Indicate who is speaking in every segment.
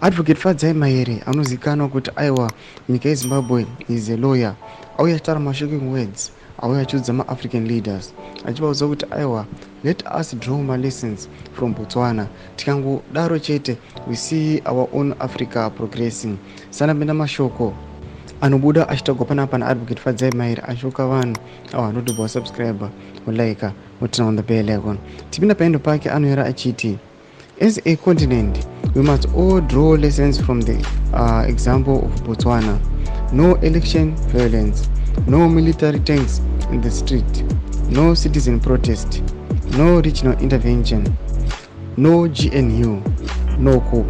Speaker 1: Advocate Fadzai Mahere anozikanwa kuti aiwa nyika yeZimbabwe is a lawyer, auya achitaura mashocking words, auya achiudza maAfrican leaders achivaudza kuti aiwa, let us draw malessons from Botswana. Tikangodaro chete, we see our own Africa progressing. Sanapinda mashoko anobuda achitagwa panapa naAdvocate Fadzai Mahere achiuka vanhu avo vanotobva wasubscribe, wolike, woturn on the bell icon. Tipinda paendo pake, anoyera achiti, "As a continent, we must all draw lessons from the example of Botswana. No election violence, no military tanks in the street, no citizen protest, no regional intervention, no GNU, no coup,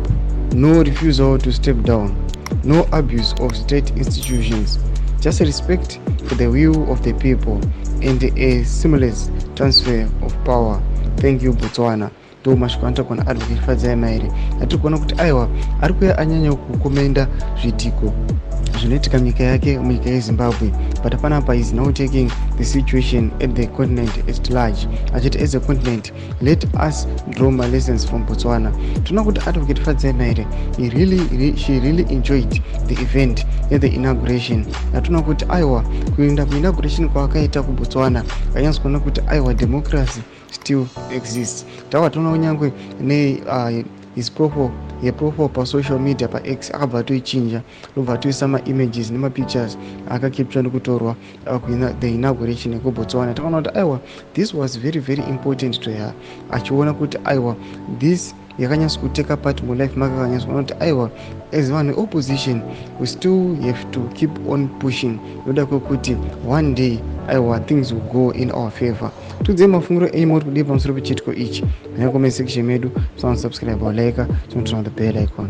Speaker 1: no refusal to step down, no abuse of state institutions, just respect for the will of the people and a seamless transfer of power. Thank you, Botswana." Ndo mashoko anotaurwa naAdvocate Fadzai Mahere. Atiri kuona kuti aiwa, ari kuya anyanya kukomenda zviitiko zvinoitika munyika yake, munyika yeZimbabwe, but panapa is now taking the situation at the continent at large, achiti, "As a continent, let us draw malessons from Botswana." Tinoona kuti Advocate Fadzai Mahere, she really enjoyed the event at the inauguration. Atinoona kuti aiwa, kuenda kuinauguration kwaakaita kuBotswana, akanyatsa kuona kuti aiwa, democracy still exists. Tava toona kunyange ne his profile, yeprofile pasocial media, paX, akabva atoichinja, ndobva atoisa maimages nemapictures akacapture nekutorwa the inauguration yekuBotswana. Takaona kuti aiwa, this was very very important to her, achiona kuti aiwa, this yakanyatsa kuteka part mulife make. Akanyatsa kuona kuti aiwa, as vanhu opposition, we still have to keep on pushing noda kwekuti one day, aiwa, things will go in our favor. Tiudzei mafungiro enyu, moti kudii pamusoro pechiitiko ichi? Manya comment section medu, subscribe, like, turn on the bell icon.